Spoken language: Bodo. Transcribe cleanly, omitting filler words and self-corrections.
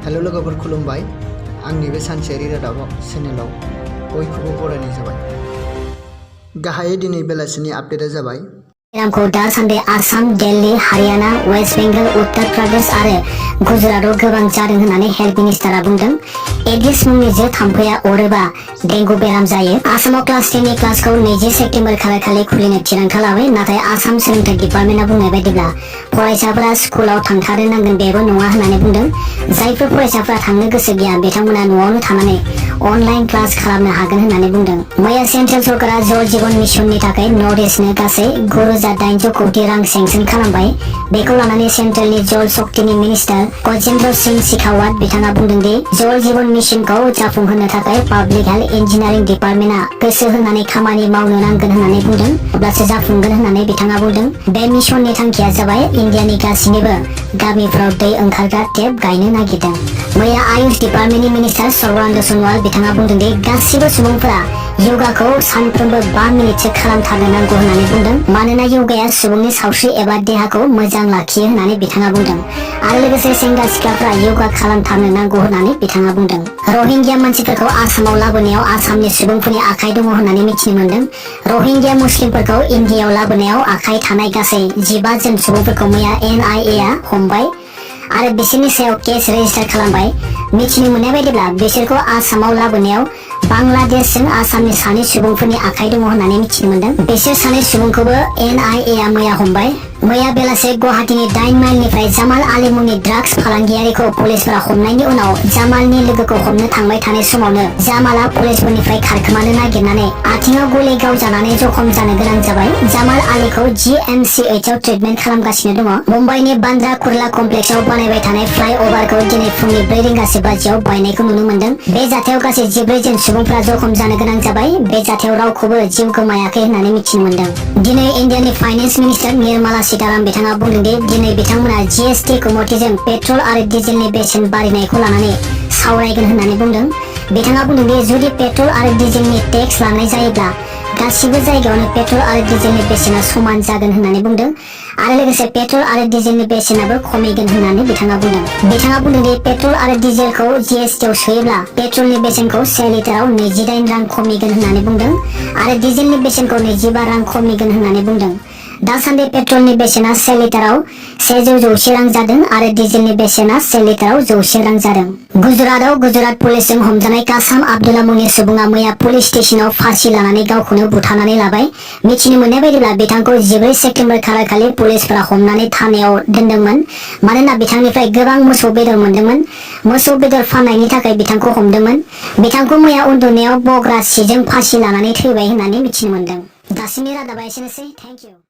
हेलो लोगोफोर खुलुमबाय आंनि बे सानसेयारि रादाब चेनेलाव बयखौबो बरायनाय जाबाय। गाहायै दिनै बेलासिनि आपडेटआ जाबाय बेरामखौ दासान्दि आसाम, दिल्ली, हारियाना, वेस्ट बेंगल, उत्तर प्रदेश आरो गुजरातआव गोबां जादों होननानै हेल्थ मिनिस्टारआ बुंदों। एडिस मुंनि जो थाम्फैया अरोबा डेंगु बेराम जायो। आसामाव क्लास 10 नि क्लासखौ 20 सेप्तेम्बर खालि खुलिनो थिरांथा लाबाय, नाथाय आसाम सोलोंथाइ डिपार्टमेन्टआ बुंनाय बायदिब्ला फरायसाफोरा स्कुलाव थांथारनो नांगोन बेबो नङा होननानै बुंदों। जायफोर फरायसाफोरा थांनो गोसो गैया बिथांमोना न'आवनो थानानै अनलाइन क्लास खालामनो हागोन होननानै बुंदों। मैया सेन्ट्रेल सरकारा जल जीवन मिशननि थाखाय नर्थ इस्टनो गासै 9,800 कोटी रां सेंसन खालामबाय। बेखौ लानानै सेन्ट्रेलनि जल शक्तिनि मिनिस्टार गजेन्द्र सिंह शेखावत बिथाङा बुंदों दि जल जीवन मिशनखौ जाफुंहोनो थाखाय पाब्लिक हेल्थ इन्जिनियारिं डिपार्टमेन्टआ गोसो होनानै खामानि मावनो नांगोन होननानै बुंदों, अब्लासो जाफुंगोन होननानै बिथाङा बुंदों। बे मिशननि थांखिया जाबाय इन्डियानि गासिनिबो गामिफोराव दै ओंखारग्रा टेप गायनो नागिरदों। मैया आयुष डिपार्टमेन्टनि मिनिस्टार सर्बानन्द सन'वाल बिथाङा बुंदों दि गासिबो सुबुंफोरा योगाखौ सानफ्रोमबो 5 मिनिटसो खालामथारनो नांगौ होननानै बुंदों, मानोना योगाया सुबुंनि सावस्रि एबा देहाखौ मोजां लाखियो होननानै बिथाङा बुंदों। आरो लोगोसे सेंग्रा सिख्लाफ्रा योगा खालामथारनो नांगौ होननानै बिथाङा बुंदों। रहिंग्या मानसिफोरखौ आसामाव लाबोनायाव आसामनि सुबुंफोरनि आखाइ दङ होननानै मिथिनो मोन्दों। रहिंग्या मुस्लिमफोरखौ इन्डियायाव लाबोनायाव आखाइ थानाय गासै 15 जन सुबुंफोरखौ मैया NIA आ हमबाय आरो बिसोरनि सायाव केस रेजिस्टार खालामबाय। मिथिनो मोननाय बायदिब्ला बिसोरखौ आसामाव लाबोनायाव बांलादेशजों आसामनि सानै सुबुंफोरनि आखाइ दङ होननानै मिथिनो मोन्दों। बिसोर सानै सुबुंखौबो NIA आ मैया हमबाय। मैया बेलासे गुवाहाटीनि 9 माइलनिफ्राय जामाल आली मुंनि ड्राग्स फालांगियारिखौ पुलिसफोरा हमनायनि उनाव जामालनि लोगोखौ हमनो थांबाय थानाय समावनो जामालआ पुलिसफोरनिफ्राय खारखोमानो नागिरनानै आथिङाव गले गावजानानै जखम जानो गोनां जाबाय। जामाल आलीखौ GMCH आव ट्रिटमेन्ट खालामगासिनो दङ। मुम्बाइनि बान्द्रा कुर्ला कमप्लेक्सआव बानायबाय थानाय फ्लाइअभारखौ दिनै फुंनि 4 रिंगासो बाजियाव बायनायखौ नुनो मोन्दों। बे जाथायाव गासै 14 जन सुबुंफोरा जखम जानो गोनां जाबाय। बे जाथायाव रावखौबो जिउ गोमायाखै होननानै मिथिनो मोन्दों। दिनै इन्डियानि फाइनेन्स मिनिस्टार निर्मला सीतारामन बिथाङा बुंदों दि दिनै बिथांमोना GST कमिटिजों पेट्रल आरो डिजेलनि बेसेन बारायनायखौ लानानै सावरायगोन होननानै बुंदों। बिथाङा बुंदों दि जुदि पेट्रल आरो डिजेलनि टेक्स लानाय जायोब्ला गासिबो जायगायावनो पेट्रल आरो डिजेलनि बेसेना समान जागोन होननानै बुंदों आरो लोगोसे पेट्रल आरो डिजेलनि बेसेनाबो खमायगोन होननानै बिथाङा बुंदों। बिथाङा बुंदों दि पेट्रल आरो डिजेलखौ GST आव सोयोब्ला पेट्रलनि बेसेनखौ 1 लिटाराव 28 रां खमिगोन होननानै बुंदों आरो डिजेलनि बेसेनखौ 25 रां खमिगोन होननानै बुंदों। दासान्दि पेट्रलनि बेसेना 1 लिटाराव 110 रां जादों आरो डिजेलनि बेसेना 1 लिटाराव 100 रां जादों। गुजरातआव गुजरात पुलिसजों हमजानाय कासाम आब्दुल्ला मुंनि सुबुङा मैया पुलिस स्टेशनाव फासि लानानै गावखौनो बुथारनानै लाबाय। मिथिनो मोननाय बायदिब्ला बिथांखौ 14 सेप्तेम्बर खालि पुलिसफोरा हमनानै थानायाव दोनदोंमोन, मानोना बिथांनिफ्राय गोबां मोसौ बेदर मोनदोंमोन। मोसौ बेदर फाननायनि थाखाय बिथांखौ हमदोंमोन। बिथांखौ मैया उन्दुनायाव बग्रा सिजों फासि लानानै थैबाय होननानै मिथिनो मोन्दों। दासिमनि रादाबा एसेनोसै। Thank you.